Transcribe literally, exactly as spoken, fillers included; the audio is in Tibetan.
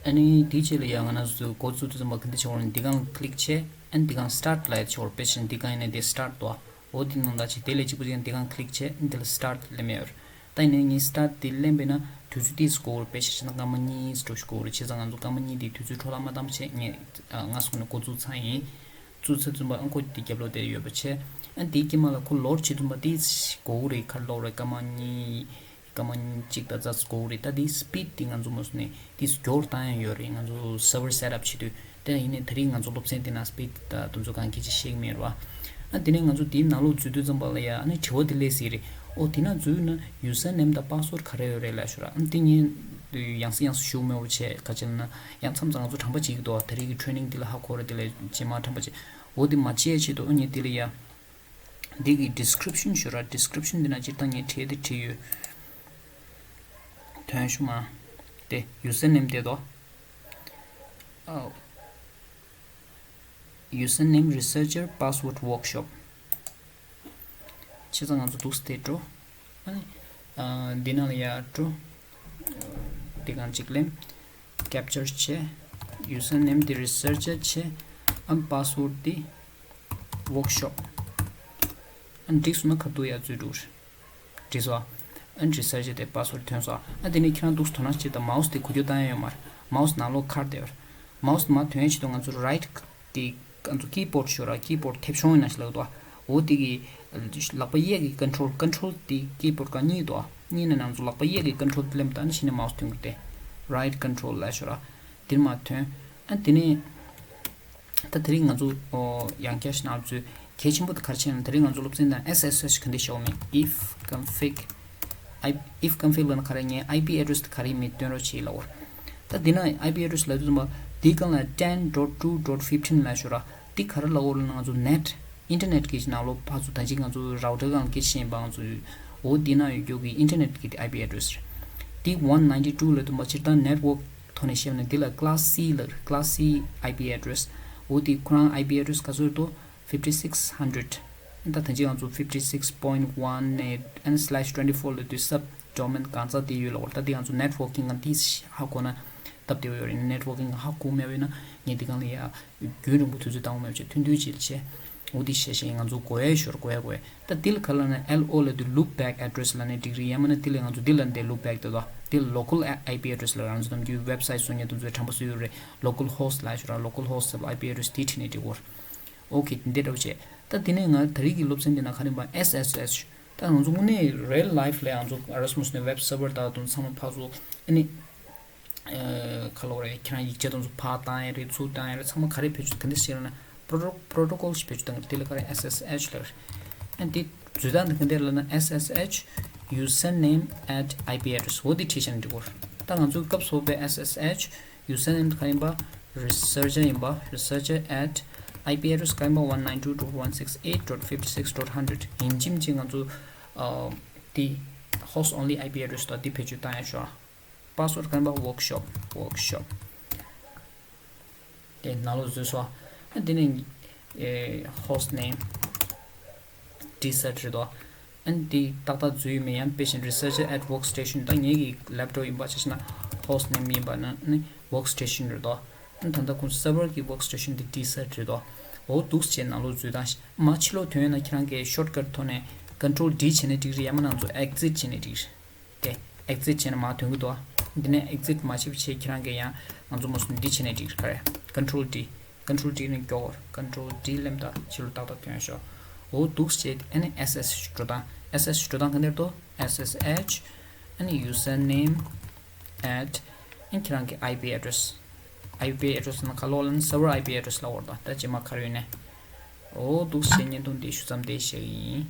ཨ་ནི་དེའི་རྗེས་ལ་ཡ་ང་རང་ཚོ་འགོ་བཙུགས་དུས་ཙམ་པ་ག་འདྲ་བྱེད་དགོས་རེད། འདི་སྒང་click་བྱས། ཨ་ནི་འདི་སྒང་start་ལབ་ཡ་ཆོག་རེད། དཔེ་བཞིན་འདི་སྒང་ཡིན་ན་འདི་start་འདུག་འོ་འདི་ནང་ལ་བྱས། དེ་ལས་གཅིག་པུ་ཅིག་འདི་སྒང་click་བྱས། ཨ་ནི་འདི་ལ་start་ལབ་མེད་པར། ད་ཡིན་ནའི་ངས་start་འདི་ལེན་པས་ན་དུས་ཚོད་ཏོག་ཙམ་འགོར་བ། དཔེ་བཞག་ན་སྐར་མ་གཉིས་འགྲོ་ཞིག་འགོར་བ་རེད། བྱས་ཙང་ང་ཚོ་སྐར་མ་གཉིས་འདི་དུས་ཚོད་འཕྲོ་བརླག་མ་བཏང་བ་བྱས། ངས་ཨ་སྔ་ས་ནས་འགོ་བཙུགས་ཚར་ཡིན། བཙུགས་ཚར་དུས་ཙམ་པ་ཨ་ཁོ་འདི་རྒྱབ་ལོགས་དེར་ཡོད་པ་བྱས། ཨ་འདིའི་དཀྱིལ་མ་ལ་ཁོ་load་བྱེད་དུས་ཙམ་པ་ཏོག་ཙམ་འགོར་གྱི་རེད། ག་རེ་འགོར་གྱི་རེད། སྐར་མ་གཉིས། སྐར་མ་གཅིག་དང་ཙམ་འགོར་གྱི་རེད། ད་འདིའི་speed་འདི་ང་ཚོ་མུ་མཐུད་ནས་ཏོག་ཙམ་མགྱོགས་བཏང་ཡ་ཡོད་རེད། ང་ཚོ་server setup་བྱེད་དུས། དེ་ཡིན་ནའི་ད་རེས་ང་ཚོ་སློབ་ཚན་འདི་ནང་speed་དང་དེ་ཚོ་གང་གི་ཅིག་ཤེས་ཀྱི་མེད་རེད་པ། ཨ་དེ་ནས་ང་ཚོ་འདིའི་ནང་ལོགས་འཛུལ་དུས་ཙམ་པ་ལ་ཡ་ཨ་ནི་དྲི་བ་འདི་སླེབས་སྲིད་རེད། ཨོ་དེ་ནང་འཛུལ་ན་username་དང་password་ག་རེ་ཡོད་རེད་ལབ་ཞུ་ར། ཨ་དེ་ངས་ཡང་སེ་ཡང་སེ་ཞུ་མེད་པ་བྱས། ག་ཅི་ལབ་ན་ཡང་མཚམས་མཚམས་ང་ཚོ་དྲན་པ་བརྗེད་ཀྱི་འདུག་ད་རེས་ཀྱི་training་འདི་ལ་ཧ་གོ་ར། དེ་ལས་རྗེས་མ་དྲན་པ་བརྗེད། འོ་དེ་མ་བརྗེད་ཆེད་དུ་ཨ་ངས་འདི་ལ་ཡ། འདི་གི་description་ཞུ་ར། description་འདི་ན་སྤྱིར་བཏང་ངས་བྲིས་དེ་བྲིས་ཡོད། དོན་ཞུ་མ། དེ་username་དེ་དོ། ཨོ། username researcher password workshop། བྱས་ཙང་ང་ཚོ་འདུག་སེ་དེ་འགྲོ། ཨ་ནི། ཨ་འདི་ནང་ལ་ཡར་འགྲོ། འདི་གང་ཅིག་ལེན། capture་བྱས། username་དེ་researcher་བྱས། ཨ་password་དེ་workshop། ཨ་འགྲིག་སོང་ན་ཁ་ཐུག་ཡར་འཛུལ་འགྲོ་རེད། འགྲིག་སོང་། ཨ་researcher་དེ་password་ཐོན་སོང་། ཨ་དེ་ནས་ཁྱེད་རང་འདུག་སེ་དོ་སྣང་བྱེད་དང་། mouse་དེ་འགུལ་སྐྱོད་བཏང་ཡ་ཡོད་མ་རེད། mouse་ནང་ལོགས་ཁར་བསྡད་ཡོད་རེད། mouse་མར་ཐོན་ཡ་ཆེད་དུ་ང་ཚོ་right་དེ་ང་ཚོ་keyboard་ཞུ་ར། keyboard་མཐེབ་གཞོང་ཡིན་ན་ཞིག་ལབ་འདུག་འོ་དེ་གི་ལག་པ་གཡས་ཀྱི་control། control་དེ་keyboard་སྒང་གཉིས་འདུག་གཉིས་ནས་ང་ཚོ་ལག་པ་གཡས་ཀྱི་control་དེ་ལེན་པ་དང་ནི་གཞི་ནས་mouse་ཐོན་གྱི་རེད། right control་ལབ་ཞུ་ར། དེར་མར་ཐོན། ཨ་དེ་ནས་ད་དེ་རིང་ང་ཚོ་ཨོ་ཡང་བསྐྱར་ཞིག་ནང་ཚུད་གལ་ཆེན་པོ་དེ་ག་རེ་བྱས་ན། དེ་རིང་ང་ཚོ་སློབ་ཚན་ནང་S S H་ག་འདྲ་བྱེད་དགོས་མིན། if config I- if config་ལབ་ན་ག་རེ། ངས་I P address་དེ་ག་རེ་མིན་སྟོན་རོགས་བྱེད་ལབ་པ་རེད། ད་འདི་ན་I P address་ལབ་དུས་ཙམ་པ་འདི་སྒང་ལ་ten dot two dot fifteen་ལབ་ཞུ་ར། འདི་ག་རེ་ལབ་པ་རེད་ལབ་ན་ང་ཚོ་net internet་གི་ནང་ལོགས་ཕར་ཚུར་ད་ཅི་ང་ཚོ་router་སྒང་སྐད་ཆ་བཤད་པ་ང་ཚོ་འོ་འདི་ན་ཡོད་རྒྱུ་གི་internet་གི་I P address་རེད། འདི་one ninety two་ལབ་དུས་ཙམ་པ་སྤྱིར་བཏང་network་ཐོག་ནས་བཤད་ན་འདི་ལ་class C་ལབ་རེད། class C I P address། འོ་དེ་ཁོ་རང་I P address་ག་ཚོད་རེད་དོ། fifty six hundred། ད་ཐེངས་གཅིག་ང་ཚོ་fifty six point one་ནས་and slash twenty four་ལབ་དུས་sub domain་གང་ཚང་དེ་ཡོད་ལབ་པ་རེད། ད་དེ་ང་ཚོ་networking་སྒང་དེ་ཧ་གོ་ན་སྟབས་བདེ་པོ་ཡོད་རེད། networking་ཧ་གོ་མེད་པ་ཡིན་ན་ངས་འདི་སྒང་ལ་ཡ་རྒྱུན་རིང་པོ་དུས་ཚོད་བཏང་དགོས་མེད་པ་བྱས། ཐུང་ཐུང་ཅིག་ལ་བྱས། འོ་དེ་བྱས་བྱས་ང་ཚོ་དགོས་ཡ་ཞོར་དགོས་ཡ་དགོས་ཡ། ད་དེ་ལ་ག་རེ་ལབ་ན་L O་ལབ་དུས་loopback address་ལབ་ནས་འགྲིག་རེད། ཡང་མིན་ན་དེ་ལ་ང་ཚོ་འདི་ལ་འདི་loopback་དེ་དོ། འདི་ལ་local I P address་ལབ། རང་ཚོ་ནམ་རྒྱུན་website་བཟོ་མཁན་དེ་ཚོས་དྲན་པ་གསོ་ཡོད་རེད། local host་ལབ་ཞུ་ར། local host་ལབ་I P address་དེ་བྲིས་ནས་འགྲིག་གོ། okay། འདི་འདྲ་བྱས། ད་དེ་ནས་ང་ད་རེས་ཀྱི་སློབ་ཚན་འདི་ནང་ག་རེ་ཡིན་པ། S S H། ད་ང་ཚོ་དངོས་གནས་real life་ལ་ང་ཚོ་Erasmus་ནས་web server་དང་དེ་ཚོ་ཚང་མ་ཕར་ཚུར་ཨ་ནི་ག་ལབ་དགོས་རེད། ཁྱེད་རང་ཡིག་ཆ་དེ་ཚོ་ཕར་བཏང་ཡ་རེད། ཚུར་བཏང་ཡ་རེད། ཚང་མ་ག་རེ་བེད་སྤྱོད་ག་འདྲ་བྱེད་ལབ་ན་proto- protocol་ཞིག་བེད་སྤྱོད་བཏང་གི་རེད། དེ་ལ་ག་རེ་S S H་ལབ་རེད། ཨ་ནི་འདི་འཛུལ་སྟངས་འདི་ག་འདྲ་ལབ་ན་S S H username at I P address། འོ་འདི་བྲིས་བཞག་ན་འགྲིག་གོ། ད་ང་ཚོའི་སྐབས་སུ་བབས་པའི་S S H username་ག་ཡིན་པ། researcher་ཡིན་པ། researcher at I P address་ག་ཡིན་པ། one nine two dot one six eight dot fifty six dot hundred། ཡིན་གཅིག་མིན་གཅིག་ང་ཚོ་ཨ་འདི་host only I P address་དང་འདི་བེད་སྤྱོད་བཏང་ཡ་ཞོག། password་ག་ཡིན་པ། workshop། workshop། དེ་ནང་ལོགས་འཛུལ་སོང་། ཨ་འདི་ནས་ཨེ་host name reset་རེད་དོ། ཨ་འདི་ཏག་ཏག་འཛུལ་ཡོད་མེད་ཡང་དཔེ་བཞིན་researcher at workstation། ད་ངེད་ཀྱི་laptop་ཡིན་པ་ཆ་བཞག་ན་host name་ཡིན་པ་ན་ནི་workstation་རེད་དོ། ཨ་ད་ལྟ་ཁོང་server་གི་workstation་དེ་reset་རེད་དོ། འོ་འདུག་སེ་ནང་ལོགས་འཛུལ་སྟངས་ཤིག། མར་ཕྱི་ལོགས་ཐོན་ཡོད་ན་ཁྱེད་རང་གིས་shortcut་ཐོག་ནས་control D་བྱས་ནས་འགྲིག་རེད། ཡང་མིན་ན་ང་ཚོ་exit་བྱས་ནས་འགྲིག་རེད། དེ་exit་བྱས་ན་མར་ཐོན་གྱི་འདུག་ཨ། འདི་ནས་exit་མ་བྱས་པ་བྱས་ཁྱེད་རང་གིས་ཡང་ང་ཚོ་མ་སུ་འདི་བྱས་ནས་འགྲིག་ག་རེ། control D། control D་ནས་མགྱོགས་པར་control D་ལེམ་ད་ཕྱི་ལོགས་ཏག་ཏག་ཐོན་ཤོག། འོ་འདུག་སེ་བྱས། ཨ་ནི་S S H་འགྲོ་སྟངས། S S H་འགྲོ་སྟངས་ག་འདྲ་འདུག S S H། ཨ་ནི་username at། ཨ་ནི་ཁྱེད་རང་གི་I P address། I P address་ན་ག་ལབ་ལབ་ན་server I P address་ལབ་དགོས་རེད་ད། ད་རྗེས་མ་ག་རེ་ཡོད་ནས། འོ་འདུག་སེ་བྱས་བརྙན་ཐུང་འདི་ཞུ་མཚམས་འདིར་བཞག་གི་ཡིན།